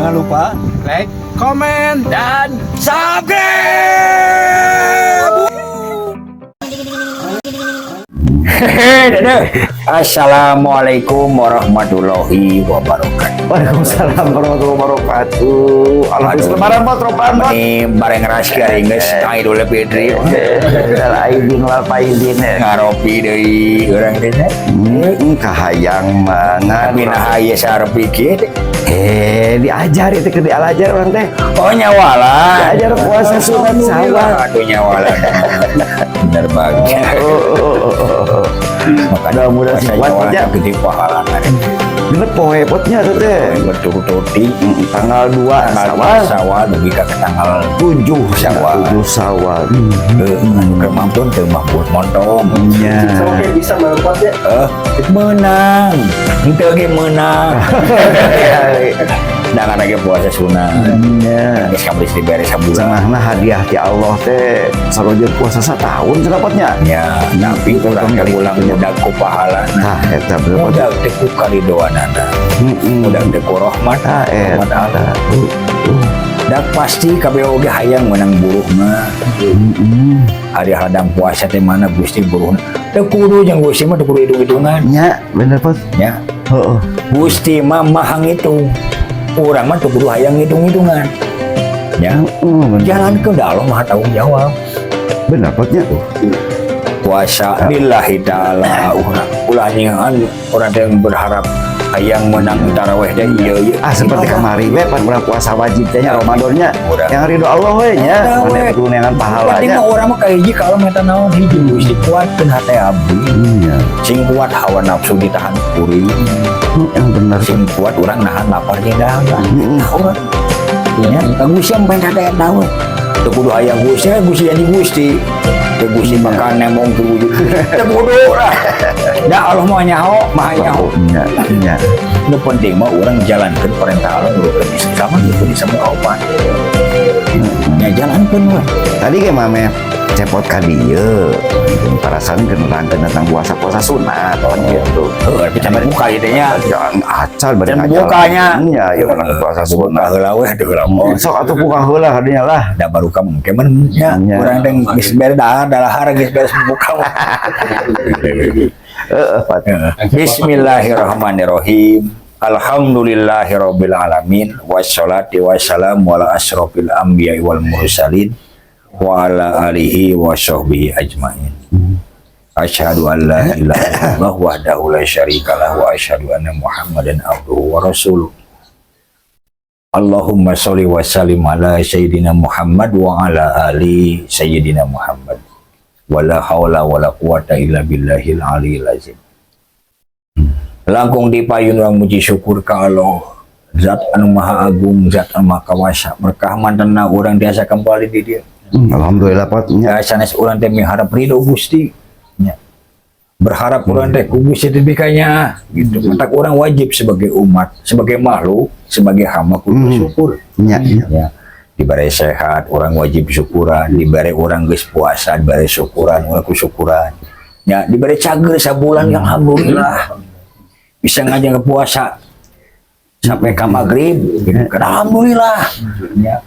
Jangan lupa like, komen, dan subscribe. Hehehe, Assalamualaikum warahmatullahi wabarakatuh. Waalaikumsalam warahmatullahi wabarakatuh. Alhamdulillah. Lebaran bot, roban bot. Ini bareng raski geus Idul Fitri. Minal aidin wal faizin. Ngaropi deui urang teh nya. Kahayang mangan. Tapi nah ieu sarepi kieu teh. Eh, diajar itu ke diajar urang teh. Oh, nyawalan. Diajar puasa sunat Sawal. Aduh, nyawalan. Bener banget. Oh. Makanya Mudah-mudahan puasa kuat nyawalan aja. Gede pahala. Genep poe potnya tuh teh. Berturut-turuti. Tanggal 2 Tanggal Sawal. Sawal dugi ka tanggal 7 Syawal. 7 Sawal. Anu mampu teu mampu montong. Nya. Oke, bisa melempatnya. Eh, menang. Henteu ge menang. Dengan lagi puasa sunat. Nya. Geus kamari dibere sabulan. Cenahna hadiah ti Allah teh saroja puasa satahun cenah potnya. Ya, tapi urang teh ulang mudah ku pahala. Tah eta bener pot. Mudah teh ku karidoanana. Mudah teh ku rahmat. Tah Rahmat eta. Allah. Da pasti kabeh oge hayang menang buruh mah. Hari hadang puasa teh mana Gusti buruhna. Teu kudu jeung Gusti mah teu kudu hitung-hitungan. Nya, bener pot. Ya. Heeh. Gusti mah maha ngitung. Urang mah teu kudu hayang ngitung-hitungan. Ya. Heeh, bener. Jalankeun da Allah maha tanggung jawab. Bener potnya. Puasa lillahi ta'ala urang. Ulah nyian urang teh berharap hayang menang taraweh teh ieu ieu. Ah, seperti kamari we pan urang puasa wajib teh nya Ramadannya. Urang. Yang ridho Allah we nya, Urang mana we. kudu neangan Penting pahalanya. mah urang mah kahiji kalau minta naon hiji Gusti kuatkeun hate abdi. Iya. Sing kuat hawa nafsu ditahan kuring. Yang bener. Sing kuat urang nahan lapar jeung dahaga. Heeh. Urang. Ya, ka Gusti yang pengen hate eta we. Teu kudu hayang Gusti, Gusti janji Gusti. Teu Gusti bakal nemong kudu. Teu kudu lah. Da Allah mah nyaho, maha nyaho. Nya, nya. Nu penting mah urang jalankeun perintah Allah nurukeun Islam gitu di semua opat. Ya jalankeun we. Tadi ge mame cepot ka dieu. Parasan keur nerangkeun tentang puasa-puasa sunat kan gitu. Heuh, tapi can buka ieu teh nya. Jangan acal bari Can ngajalan. bukanya. Nya, ya urang puasa Buka sunat. heula we, aduh heula mah. Sok atuh buka heula kadinya lah. Da baru kamu kemen nya Nya. urang teh geus beres dahar dalahar geus beres buka. Heeh, Pak. Bismillahirrahmanirrahim. Alhamdulillahirabbil alamin wassalatu wassalamu ala asrofil anbiya'i wal mursalin wa ala alihi wa sahbihi ajmain. Asyhadu an la ilaha illallah wahdahu la syarikalah wa asyhadu anna Muhammadan abduhu wa rasuluh. Allahumma sholli wa sallim ala sayyidina Muhammad wa ala ali sayyidina Muhammad. Wala haula wala quwata illa billahil aliyil azim. Langkung dipayun urang muji syukur ka Allah zat anu maha agung, zat anu maha kawasa, berkah mantena urang tiasa kembali di dieu. Alhamdulillah pot nya. Ya sanes urang teh miharap ridho Gusti nya. Berharap urang teh ku Gusti teh bikanya gitu. Matak urang wajib sebagai umat, sebagai makhluk, sebagai hamba kudu bersyukur. Nya, nya. Ya. Diberi sehat, urang wajib syukuran, diberi urang geus puasa, diberi syukuran, urang ku syukuran. Ya, diberi cager sabulan, alhamdulillah. Bisa ngajak ke puasa sampai ke maghrib, gitu kan. Alhamdulillah. Ya.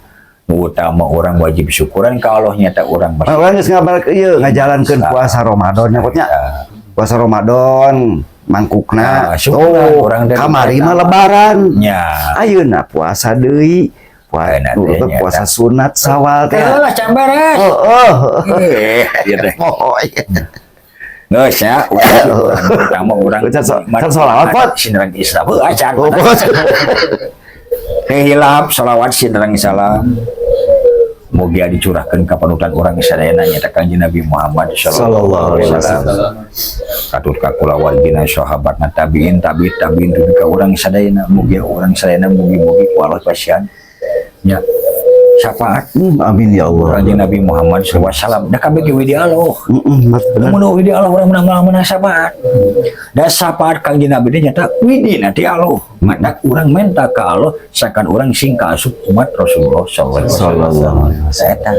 Nu utama urang wajib syukuran kalau nyata urang masih Urang geus ngabar ieu ngajalankeun puasa Ramadan nya potnya. Puasa Ramadan mangkukna. Nah, syukuran Tuh, urang dari kamari mah lebaran. Nya. Ayeuna puasa deui. Ayeuna teh nya. Puasa sunat Sawal teh. Lah can beres. Oh, oh. Eh, ieu teh. Oh, iya. Geus ya, urang utama urang Can sholawat, Pot. Sinareng Islam. Heuh, acan. Oh, pot. Teh hilap sholawat sinareng salam. Mugia dicurahkeun ka panutan urang sadayana nyata Kanjeng Nabi Muhammad Sallallahu alaihi wasallam. Katut ka kulawargina, sahabatna, tabiin, tabi tabiin dugi ka urang sadayana. Mugia urang sadayana mugi-mugi ku Allah pasihan nya syafaat Amin ya Allah. Kanjeng Nabi Muhammad sallallahu alaihi wasallam. Da kabeh ge widi Allah. Bener. Mun widi Allah urang menang menang syafaat. Da syafaat Kanjeng Nabi teh nyata widi nanti Allah. Matak urang minta ka Allah sakan urang sing kaasup umat Rasulullah sallallahu alaihi wasallam. Sallallahu alaihi wasallam. Eta.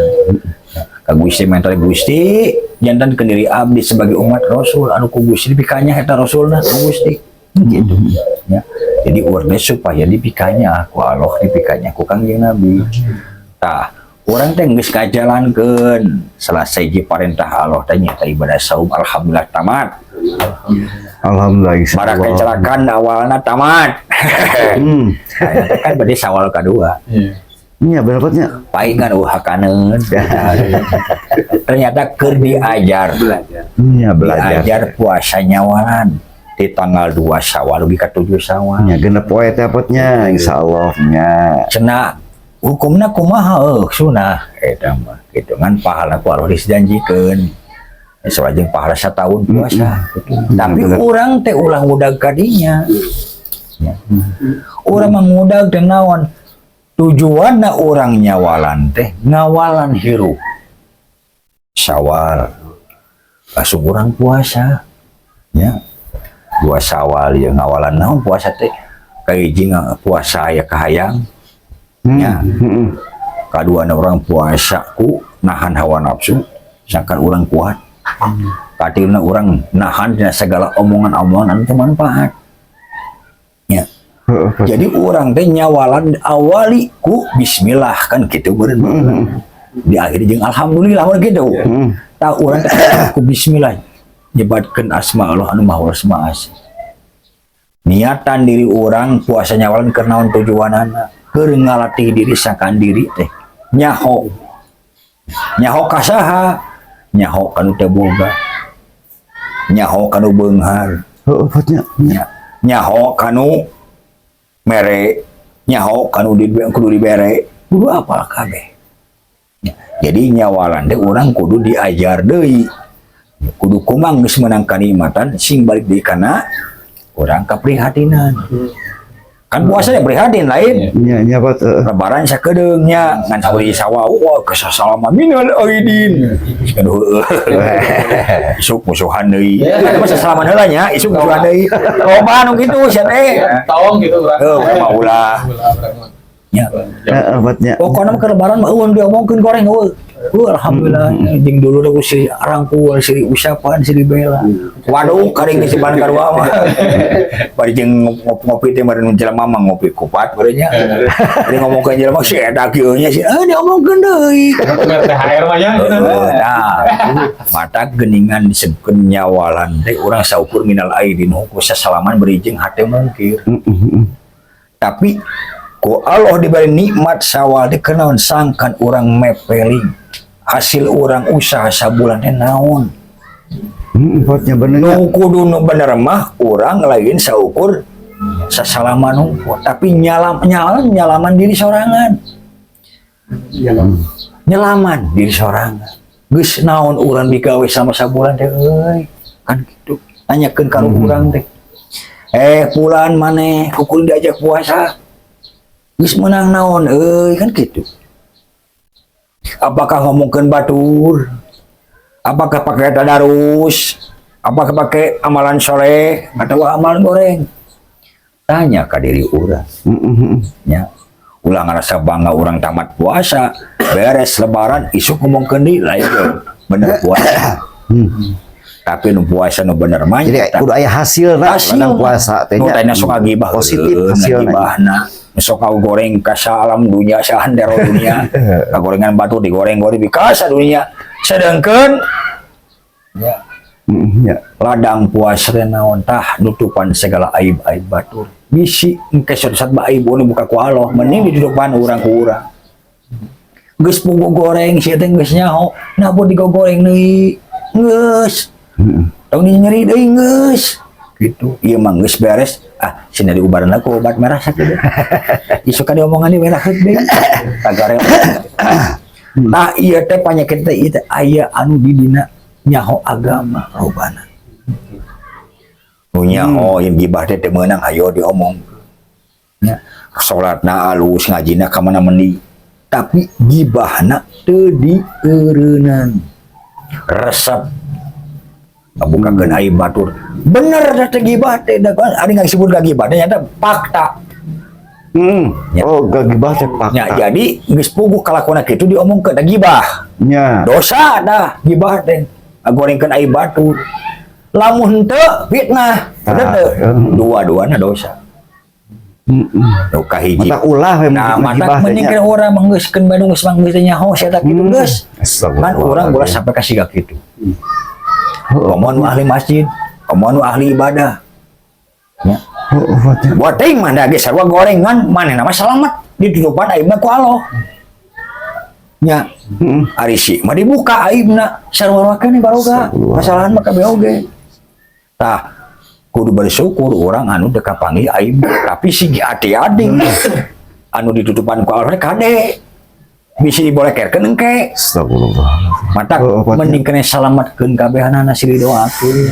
Ka Gusti minta, Gusti janten kendiri abdi sebagai umat Rasul anu ku Gusti dipikanya eta Rasulna ku Gusti. Gitu ya. Jadi urang supaya dipikanya ku Allah, dipikanya ku Kangjeng Nabi. Tah, urang teh geus ngajalankeun selesai hiji parentah Allah teh, nyaeta ibadah saum. Alhamdulillah tamat. Alhamdulillah, insya Barak Allah. Kecelakaan awalna tamat. Nah, itu kan berarti Sawal kedua. Iya, berapatnya? Palingan uhakaneun. Ternyata keur diajar. Belajar. Iya, belajar. Diajar puasa nyawalan di tanggal 2 Syawal dugi ka 7 Syawal. Ya, genep poe teh apotnya, insyaallah nya. Cenah hukumna kumaha, eueuh sunah eta mah gitu kan, pahala ku Allah dijanjikeun jeung pahala setahun puasa gitu. Tapi urang teh ulah ngudag kadinya. Ya. Urang mah ngudag teh naon? Tujuanna urang nyawalan teh ngawalan hirup. Syawal langsung urang puasa. Ya. 2 Syawal ya ngawalan naon puasa teh? Kahiji puasa aya kahayang. Ya. Kadua urang puasa ku nahan hawa nafsu sangkan urang kuat. Katiluna urang nahan dina segala omongan-omongan anu teu manfaat. Ya. Jadi urang teh nyawalan awali ku bismillah kan gitu beureun. Di akhir jeung alhamdulillah mun gitu. Tah, urang teh ku bismillah nyebatkeun asma Allah anu maha welas maha asih. Niatan diri urang puasa nyawalan keur naon tujuanana? Keur ngalatih diri sangkan diri teh nyaho. Nyaho ka saha? Nyaho kanu teu boga. Nyaho kanu beunghar. Heeh, potnya. Nyaho kanu mere, nyaho kanu di kudu dibere, kudu apal kabeh. Ya, jadi nyawalan teh urang kudu diajar deui. Kudu kumang geus meunang kanikmatan sing balik deui kana urang kaprihatinan. Kan puasa ya prihatin lain. Nya nya pot. Heeh. Lebaran sakedeung nya ngan sauri sawah, wah, kesasalaman minal aidin. Aduh, isuk musuhan deui. Kan masa salaman heula nya, isuk musuhan deui. Loba nu kitu sia teh. Tawong gitu urang. Heuh, mah ulah. Ulah urang mah. Nya. Heeh, potnya. Pokoknya mah ke lebaran mah eueun diomongkeun goreng eueuh. Alhamdulillah jeung dulu ku silih rangkul, silih usapan, silih bela. Waduh, karing disiban kadua mah. Bari jeung ngopi teh meureun jelema mah ngopi kupat beureun nya. Jadi ngomongkeun jelema si eta kieu nya si diomongkeun deui. THR mah ya gitu. Heeh, nah, mata geningan disebutkeun nyawalan teh urang saukur minal aidin hukum sasalaman beri jeung hate mungkir. Tapi ku Allah diberi nikmat Sawal teh kenaon sangkan urang mepeling hasil urang usaha sabulan teh naon. Heeh, potnya bener nya. Nu kudu nu bener mah urang lain saukur sasalaman hungkul, tapi nyalam nyalam nyalaman diri sorangan. Nyelaman diri sorangan. Geus naon urang digawe sama sabulan teh euy, kan gitu. Tanyakeun ka urang teh. Eh, pulan maneh kukul diajak puasa. Geus menang naon euy, kan gitu. Apakah ngomongkeun batur? Apakah pakai tadarus? Apakah pakai amalan soleh atau amalan goreng? Tanya ke diri urang. Heeh, heeh. Ya. Ulah ngerasa bangga urang tamat puasa, beres lebaran isuk ngomongkeun deui lain bener puasa. Tapi nu puasa nu bener mah Jadi nyata. Kudu aya hasilna Hasil. ladang puasa teh Nu nya. tanya sok ngagibah Positif heueuh, hasilna. ngagibahna. Sok goreng ka alam dunia saandero dunia. Kagorengan batu digoreng-goreng bikasa dunia. Sedangkan ya, Ya. ladang puasa teh naon tah nutupan segala aib-aib batur. Bisi engke suatu saat aib nu buka ku Allah, mending ditutupan urang ku urang. Geus pugu goreng sia teh geus nyaho, nah digogoreng deui. Geus. Tong nyeri deui geus. Gitu. Ieu mah geus beres. Ah, sina diubaran ku obat merah sakitu. Isuk ka diomongan di merah deui. Tagare. Nah, ieu teh panyakit teh ieu teh aya anu di dina nyaho agama robana. Nu nyaho yang gibah teh teu meunang hayo diomong. Nya, salatna alus, ngajina ka mana mendi. Tapi gibahna teu dieureunnan. Resep ngabukakeun aib batur. Bener da teh gibah teh da kan ari disebut gibah teh nyata fakta. Ya. Oh, gagibah teh fakta. Ya, jadi geus puguh kalakona kitu diomongkeun da gibah. Nya. Dosa dah gibah teh. Ngagorengkeun aib batur. Lamun teu fitnah, bener teu? Dua-duana dosa. Nu kahiji. Matak ulah we. Nah, mun matak gibah teh mending nya. kira urang mah geuskeun Bandung geus mah geus nyaho sia eta kitu geus. Kan urang ulah sampai kasih gak kitu. Komo nu ahli masjid, komo nu ahli ibadah. Ya. Heeh, Pak. Buat teuing mah da geus sarua gorengan, manehna mah salamet ditutupan aibna ku Allah. Nya, ari si mah dibuka aibna sarua keneh baroga. Astagfirullah. Kesalahan mah kabeh oge. Tah, kudu bersyukur orang anu teu kapanggih aib, tapi sing hati-hati anu ditutupan ku Allah kade bisa dibolekerkeun engke. Astagfirullah. Mata Oh, apa mending kena salametkeun kabehanana silih doakeun.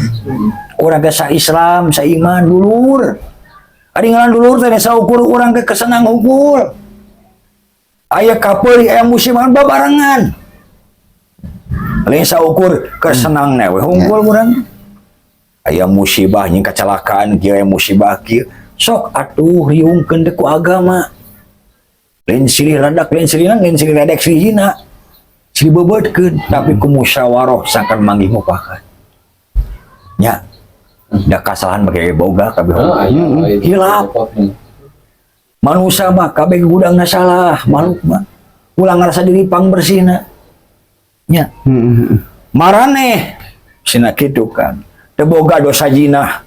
Urang teh sa Islam, sa iman dulur. Ari ngaran dulur teh saukur urang ke kesenang hungkul. Aya kapeuli, aya musiman babarengan. Lain saukur kesenang we hungkul urang. Aya musibah jeung kecelakaan kieu, aya musibah kieu. Sok atuh riungkeun teh ku agama. Lain silih ledak, lain silih, lain silih ledek, silih hina. Silih bebeutkeun, tapi ku musyawarah sangkan manggih mufakat. Nya. Da kasalahan make boga kabeh. Oh, aya, aya. Hilap. Manusia mah kabeh gudangna salah, makhluk mah. Ulah ngarasa diri pangbersihna. Nya. Maraneh sina kitu kan. Teu boga dosa jinah,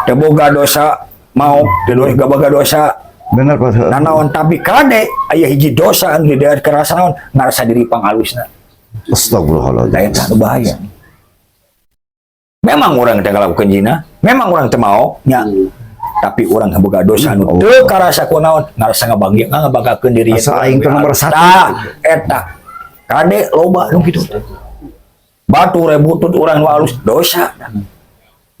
teu boga dosa mau, teu boga dosa Bener, Pak. nanaon, tapi kade aya hiji dosa anu di daerah kerasa naon ngarasa diri pangalusna. Astagfirullahaladzim. Da eta anu bahaya. Memang orang teu ngalakukeun zina, memang orang teu mau nya. Tapi orang boga dosa anu teu karasa kunaon, ngarasa ngabangga ngabanggakeun diri. Asa aing teh nomor satu. Tah, eta. Kade loba nu kitu. Batu rebutut urang nu alus dosa.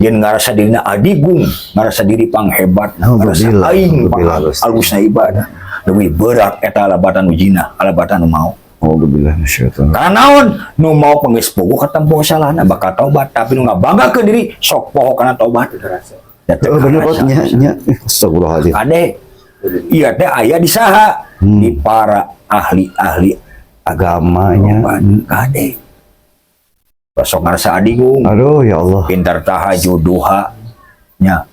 Yen ngarasa dirina adigung, ngarasa diri panghebat, ngarasa Alhamdulillah, aing alhamdulillah, Gusti. alusna ibadah. Leuwih berat eta alabatan nu zina, alabatan nu mau. Alhamdulillah minasyaitonir. Karena naon? Nu mau penggeus puguh katempo salahna bakal taubat, tapi nu ngabanggakeun diri sok poho kana taubat. Ya, teu Oh, bener, Pak. karasa. Nya, nya. Astagfirullahaladzim. Kade iya teh aya di saha? Di para ahli-ahli Agamanya. Kade. Sok ngarasa adigung, Aduh, ya Allah. Pintar tahajud duha nya,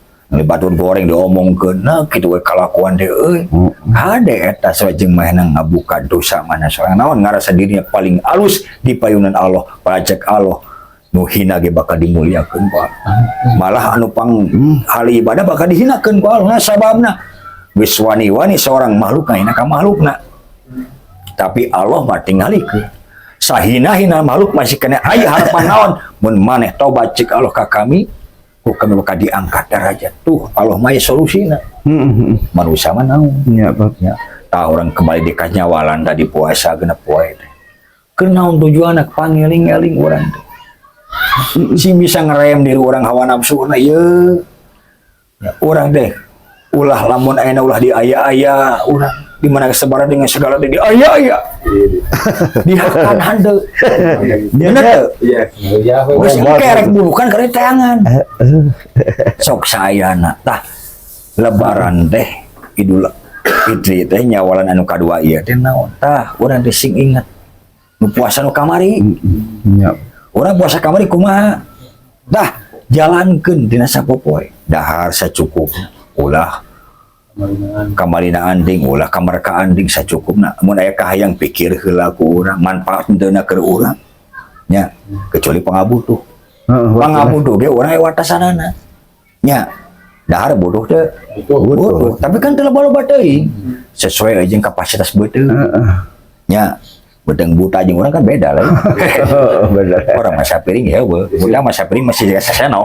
batur goreng diomongkeun, nah kitu we kalakuan teh euy. Kade eta salajeng manehna ngabuka dosa mana sorangan naon ngarasa dirinya paling alus di payunan Allah, pajak Allah nu hina ge bakal dimuliakeun ku Allah. Malah anu pang ahli ibadah bakal dihinakeun ku Allah. Nah, sababna geus wani-wani seorang makhluk ngahina ka makhlukna, tapi Allah mah tingalikeun sahina-hina makhluk masih kena aya harapan naon mun maneh tobat cik Allah ka kami, ku kami bakal diangkat derajat. Tuh Allah mah aya solusina. Manusia mah naon? Ya, Pak. Ya, tah orang kembali di kanyawalan tadi puasa 6 poe teh keur naon tujuanna? Pangeling-eling urang teh sing bisa ngerem diri orang hawa nafsu na ieu. Ya, urang teh ulah lamun ayeuna ulah di aya-aya urang di mana kesebaran dengan segala di aya-aya dihakan hande, bener teu? Iya, iya. Geus engke rek burukan keur tangan sok sayana. Tah, lebaran teh Idul Fitri teh nyawalan anu kadua ieu teh naon? Tah, urang teh sing inget nu puasa nu kamari. Urang puasa kamari kumaha? Tah, jalankeun dina sapopoe, dahar sacukupna, ulah kamalinaan ding, ulah kamerkaan ding, sacukupna. Mun aya kahayang pikir heula ku urang manfaat henteu keur urang nya, kecuali pangabutuh. Pangabutuh ge urang aya watasanana nya. Dahar butuh teu? Butuh, tapi kan teu loba-loba teuing, sesuai jeung kapasitas beuteung nya. Beuteung buta jeung urang kan beda lah. Bener. Orang masa piring ya buta masa piring masih juga sasenok.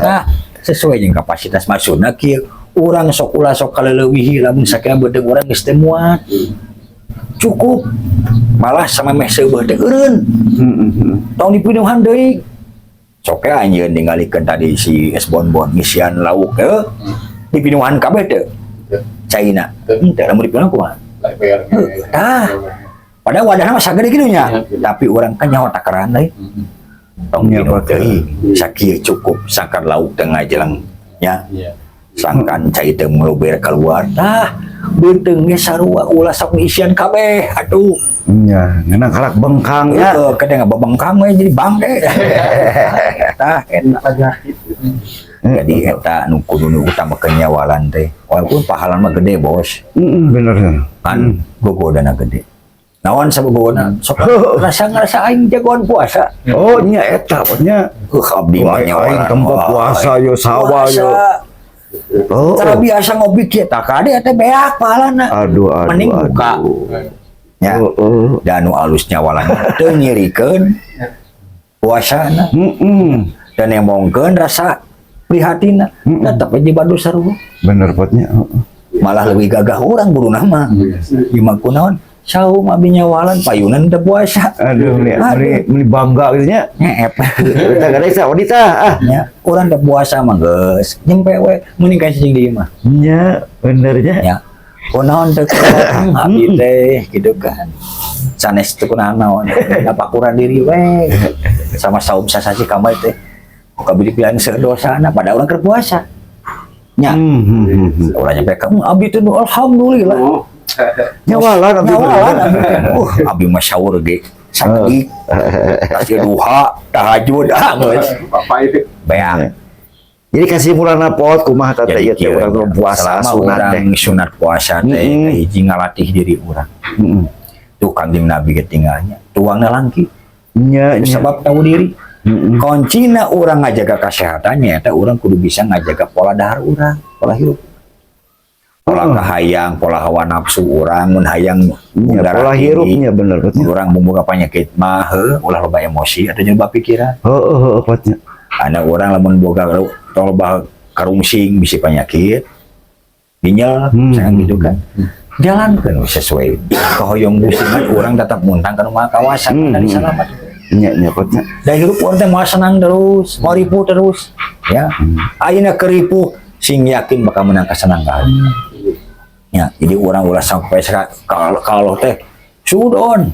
Nah, sesuai jeung kapasitas. Maksudna kieu, urang sok ulah sok kaleulewihi. Lamun sakira beuteung urang geus teu muat, cukup, malah sama meh seubeuh teh eureun, tong dipinuhan deui. Sok we anjeun ningalikeun tadi si es bonbon ngisian lauk heuh dipinuhan kabeh teu caina? Henteu. Lamun dipinuhan kumaha? Tah, padahal wadahna mah sagede kitu nya, tapi urang kan nyaho takaran deui. Tong Iya, pinuh Pak. teuing, sakieu cukup, sangkan lauk teu ngajeleng nya, sangkan cai teu meluber keluar. Tah, beuteung ge sarua, ulah sok ngisian kabeh atuh. Nya, ngeunah kalak bengkang nya. Heeh, kadang ngababengkang we jadi bangke. Eta eta. Penyakit. Jadi eta nu kudu nu utamakeun nyawalan teh. Walaupun pahala mah gede, Bos. Heeh, bener. Kan gogodana gede. Naon sabogodana? Sok rasa ngerasa aing jagoan puasa. Oh, nya eta nya. Abdi mah Aing nyawalan. tempo puasa yo sawah yo. Oh. Cara biasa ngopi kieu tah kade eta beak pahalana. Aduh, aduh, Mending buka. aduh. Ya. Oh. Dan nu alus nyawalan teu nyirikeun puasana dan emongkeun rasa prihatina tetep aja badu sarua. Bener potnya. Heeh. Malah lebih gagah orang buru nama. Gimana kunaon? Saum abi nyawalan payunan teu puasa. Aduh, meni meni meni bangga gitu nya. Ngeep. Kita gak ada wanita ah. Ya, urang teu puasa mah geus nyempe we mending ka cicing di imah. Nya, benernya. Ya. Kunaon teu abdi teh gitu kan. Sanes teu kunaon naon. Napakuran diri we. Sama saum sasasi kamari teh. Kabeh pilihan dosana pada urang keur puasa. Nya. Urang nyampe ka abdi teh alhamdulillah. Oh. Nyawalan abdi. Nyawalan abdi teh. Abdi mah sahur ge sakedik. Tas duha, tahajud, ah geus. Bapak itu. Beak. Jadi kesimpulanna pot kumaha teh ieu teh kieu urang nya. puasa Selama sunat teh. urang sunat puasa teh hiji ngalatih diri urang. Tuh Kangjeng Nabi ketinggalnya, tuangna langki. Nya, nya. Sebab tahu diri. Kuncina urang ngajaga kesehatannya eta urang kudu bisa ngajaga pola dahar urang, pola hirup. Pola kahayang, pola hawa nafsu urang mun hayang Nya, darah pola tinggi, hirupnya bener potnya. urang boga penyakit mah heuh, ulah loba emosi atau nyoba pikiran. Heeh, heeh potnya. Ada orang lamun boga tong loba karungsing bisi penyakit ginjal misalkan gitu kan, jalankan sesuai kehoyong busingan orang tetap muntang ke rumah kawasan dari selamat. Nya, nya potnya. Da hirup urang teh moal senang terus, mau ripuh terus ya. Ayeuna keripuh sing yakin bakal menang kesenangan ya. Jadi orang ulah sampai kalau kalau teh sudon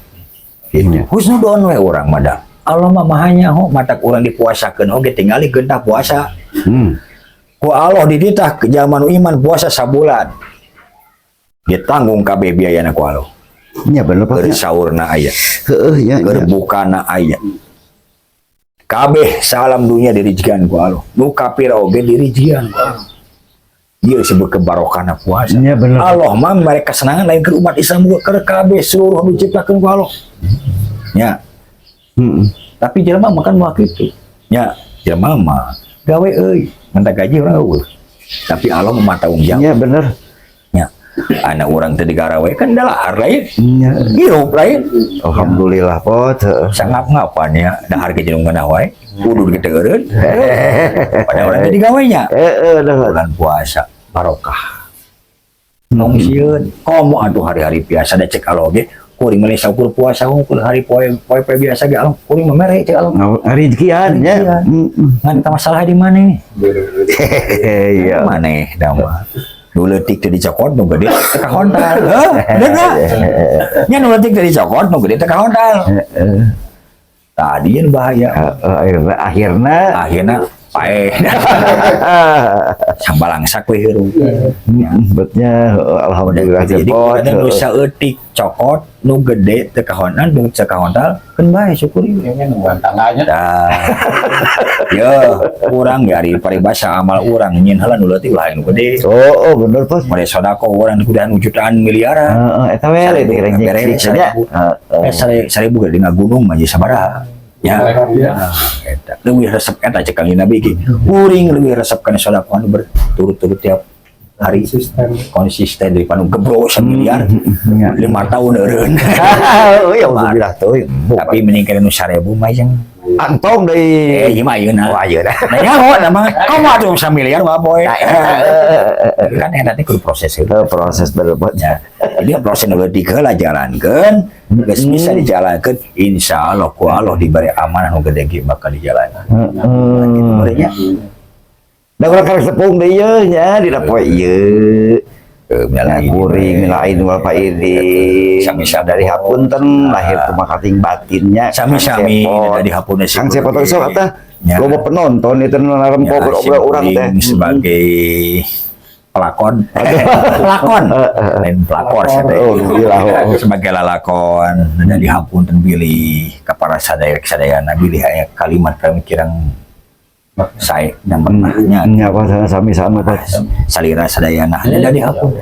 gitu. Husnudon we urang mah da. Allah mah maha nyaho, matak urang dipuasakeun oge tingali gentah puasa. Ku Allah dititah ke jalma nu iman puasa sabulan. Ditanggung kabeh biayana ku Allah. Nya bener Keur potnya. saurna aya, Heeh, nya, keur nya. bukana aya. Kabeh salam dunia dirijikan ku Allah. Nu kafir oge dirijikan ku Allah. Ieu disebut kebarokahna puasa. Nya bener. Allah mah mereka kesenangan lain ke umat Islam juga keur kabeh seluruh nu diciptakeun ku Allah. Ya, tapi jelema makan moal kitu. Ya, jelema mah gawe euy, minta gaji urang eueuh. Tapi Allah mah tanggung jawab. Nya bener. Ya. Anak urang teh digarawe kan dalahar lain. Nya. Hirup lain. Alhamdulillah pot. Heeh. Sangap-ngapan ya, dahar ge jeung ngeunah wae. Kudu kita eureun. Pada urang teh digawenya. Heeh, dah. Bulan puasa barokah. Tong sieun, komo atuh hari-hari biasa da cek Allah ge kuring mah saukur puasa hungkul hari poe poe poe biasa ge Allah kuring mah mere cek Allah. Ngarizkian nya. Ngarizkian. Ngan eta masalah di mana? Iya. Maneh da mah. Nu leutik teu dicokot nu gede teu kahontal. Heuh, bener teu? Nya nu leutik teu dicokot nu gede teu kahontal. Tadi yang bahaya. Heeh, akhirna akhirna Akhirnya paeh. Sambalangsak we hirup. Betnya alhamdulillah Jadi cepot. ada nu saeutik cokot nu gede teu kahontal nu teu kahontal keun bae syukuri. Ini nungguan tangannya. Dah. Yo, urang ya ari paribasa amal urang nyieun heula nu leutik ulah nu gede. Oh, oh bener pos. Mulai sodako urang kudahan jutaan miliaran. Heeh, eta we Seribu, leutik bere, nya. seribu. Heeh. 1.000 gede gunung mah jadi sabaraha. Ya. Ya. Nah, eta leuwih resep eta cek Kangjeng Nabi ge. Kuring leuwih resep kana sedekah anu berturut-turut tiap hari Konsisten. Konsisten daripada nu gebro semiliar 5 tahun eureun. Oh ya alhamdulillah tuh. Tapi mending kana nu 1.000 mah jeung Antong deui. Eh ieu mah ayeuna. Oh ayeuna. Nah nyaho da mah komo atuh samiliar mah poe. Kan eta teh kudu proses heula. Eh, proses bener pot. Ya. Jadi proses nu leutik heula jalankeun, geus bisa dijalankeun, insyaallah ku Allah diberi amanah nu gede ge bakal dijalankan. Heeh. Gitu merenya. Da urang karek sepung deui ieu nya dina poe ieu. Eh, Ya, kuring lain wal ini Sami-sami. Dari hapunten lahir kumaha kating batinnya. Sami-sami Kang Cepot. dari hapunten Kang Cepot oge sok tah Ya. loba penonton itu nu narempo Ya, obrol urang teh sim kuring sebagai Pelakon, pelakon, lain pelakor saya teh. Oh, alhamdulillah. Oh. Sebagai lalakon dan dihapunten bilih ka para sadaya sadayana, bilih aya kalimat kami kirang sae dan pernahnya. Nya, Pak, sami-sami, Pak. Salira sadayana dan dihapun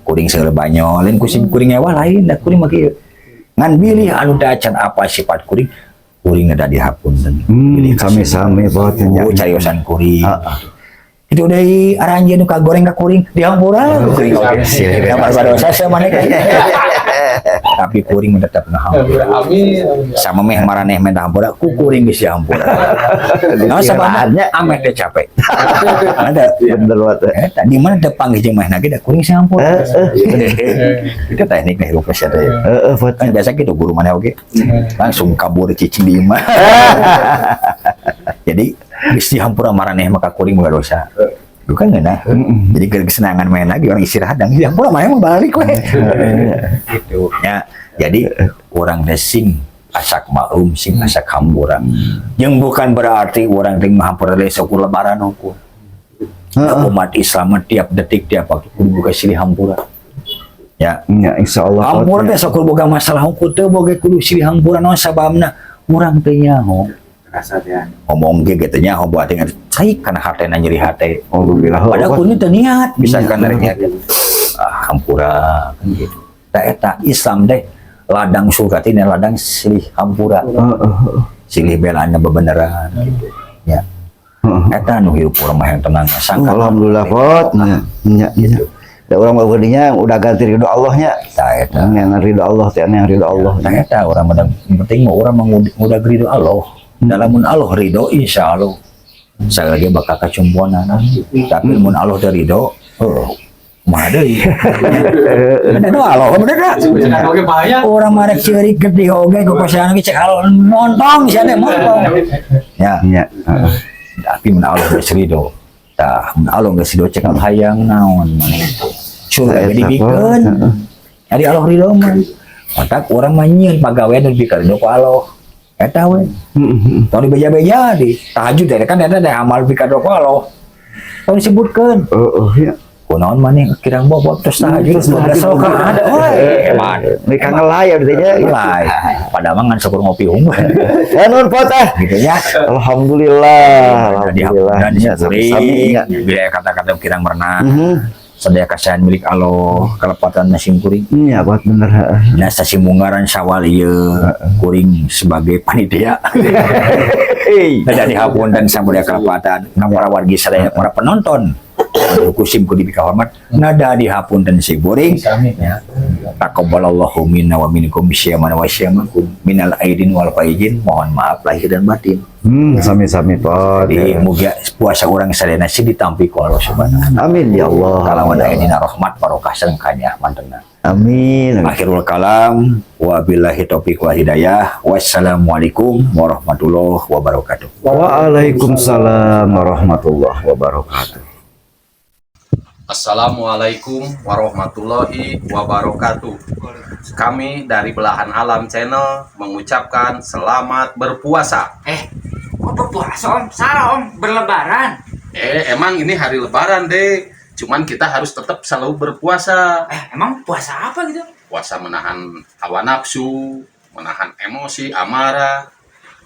kuring segala banyol, lain kusim kuring ewa, lain da kuring mah kieu, ngan bilih anu dacan apa sifat kuring, kuring da dihapunten. Sami-sami, Pak. Nya. Oh, cariosan kuring. Ah, itu deui aranjeun nu kagoreng ka kuring dihampura kuring oge. Silih. Ya, badosa maneh, tapi kuring mah tetep ngahampura. Amin. Amin. Sama meh maraneh minta hampura ku kuring geus dihampura. Nah, sababna ameh teh capek ada. Bener, Pak. Eta di mana teu panggih jeung manehna ge da kuring sahampura. Itu teknik hirup teh. Heeh, Pak. Kan biasa gitu guru mana oge langsung kabur cicing di imah. Jadi geus dihampura maraneh maka kuring boga dosa. Itu kan ngeunah. Jadi keur kesenangan main lagi orang istirahat dan dihampura maneh mah balik we. Gitu. Ya, jadi orang teh sing asak maklum, sing asak hampura. Yang bukan berarti orang teh hampura deui saukur Lebaran hukum. Umat Islam mah tiap detik, tiap waktu kudu buka silih hampura. Ya, Nya, insyaallah. Pak. hampura teh saukur boga masalah hukum teu boga kudu silih hampura, naon sababna urang teu nyaho. Ngomong ge gitu nyaho buat ingat cai kana hatena nyeri hate. Alhamdulillah. Padahal kudu teu niat bisa kan niat. Ah, hampura kan gitu. Tah eta Islam deh ladang surga teh ladang silih hampura. Silih belana bebeneran gitu. Ya. Eta nu hirup urang mah yang tenang sangka. Alhamdulillah, Pot. Nya, nya, nya. Da urang mah beudinya udah ganti ridho Allah nya. Tah eta. Yang ridho Allah teh, yang ridho Allah. Nah, eta urang mah yang penting mah urang mah ngudag ridho Allah. Dalam Allah ridho, insya Allah sekali lagi bakal kacumponan. Tapi mun Allah teu ridho, oh, mah deui. Bener doa Allah, bener dah. Jangan oke bahaya. Urang mah rek ceurik gede oge ku pasangan ge cek Allah montong sia teh montong. Ya, Nya. Heeh. Tapi mun Allah geus ridho. Tah, mun Allah geus ridho cek hayang naon maneh. Surga ge dibikeun. Jadi Allah ridho mah. Matak urang mah nyieun pagawean nu dibikeun ridho ku Allah. Eta we. Tong dibeja-beja di tahajud teh kan eta teh amal pikeun ku Allah. Tong disebutkeun. Heeh, ya. Kunaon maneh kirang bobot terus tahajud 12 rakaat. Oi, hebat. Ini kang ngelay ya nya. Mulai. Padahal mah ngan syukur ngopi unggul. Ya nuhun, Pot, ah. Gitu ya. Alhamdulillah. Alhamdulillah. Dan Nya, sami-sami nya. bila kata-kata kirang merenah. Sadaya kasihan milik Allah, kelepatan sim kuring. Nya, Pot, bener, heeh. Nah, sasi munggaran Syawal ieu kuring sebagai panitia. Dan dihapunten samudaya kelepatan ka para wargi sadaya, para penonton. Kusim ku dipika hormat, nada dihapunten si kuring. Sami. Ya. Taqabbalallahu minna wa minkum syaman wa syamakum minal aidin wal faizin. Mohon maaf lahir dan batin. Sami-sami, Pot. Jadi mugia puasa urang sadayana sih ditampi ku Allah Subhanahu wa taala. Amin ya Allah. Kalawan aya dina rahmat barokah sareng kanyahmantena. Amin. Akhirul kalam, wabillahi taufiq wal hidayah. Wassalamualaikum warahmatullahi wabarakatuh. Waalaikumsalam warahmatullahi wabarakatuh. Assalamualaikum warahmatullahi wabarakatuh. Kami dari Belahan Alam Channel mengucapkan selamat berpuasa. Eh, kok berpuasa, Om? Salah, Om, berlebaran. Eh, emang ini hari Lebaran deh. Cuman kita harus tetap selalu berpuasa. Eh, emang puasa apa gitu? Puasa menahan hawa nafsu, menahan emosi, amarah,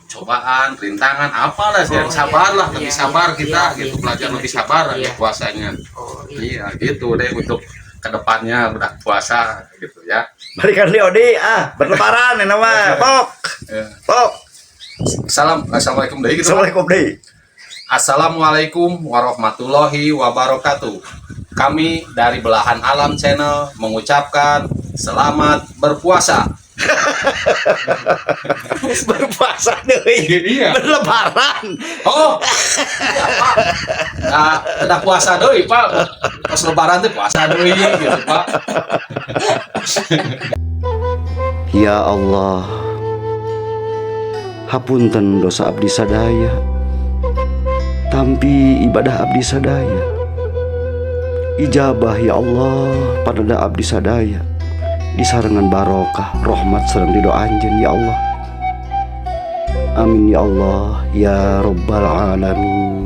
cobaan, rintangan, apalah sih. Oh, Sabarlah, iya, lebih iya, sabar iya, kita iya, gitu, iya, belajar ngerti, lebih sabar iya. puasanya. Oh, iya. Iya, gitu deh untuk kedepannya udah puasa gitu ya. Balikan di Odi, ah, berlebaran ini nama. Pok. Ya. Pok. Salam, assalamualaikum deh gitu. Assalamualaikum deh. Assalamualaikum warahmatullahi wabarakatuh. Kami dari Belahan Alam Channel mengucapkan selamat berpuasa. Berpuasa deh. Iya. Berlebaran. Oh, iya, Pak. Nah, udah puasa doi, Pak. Pas Lebaran tuh puasa doi gitu, Pak. Ya Allah, hapunten dosa abdi sadaya, tampi ibadah abdi sadaya. Ijabah ya Allah pada abdi sadaya, disarengan barokah rahmat sareng ridho anjeun ya Allah. Amin ya Allah ya rabbal alamin.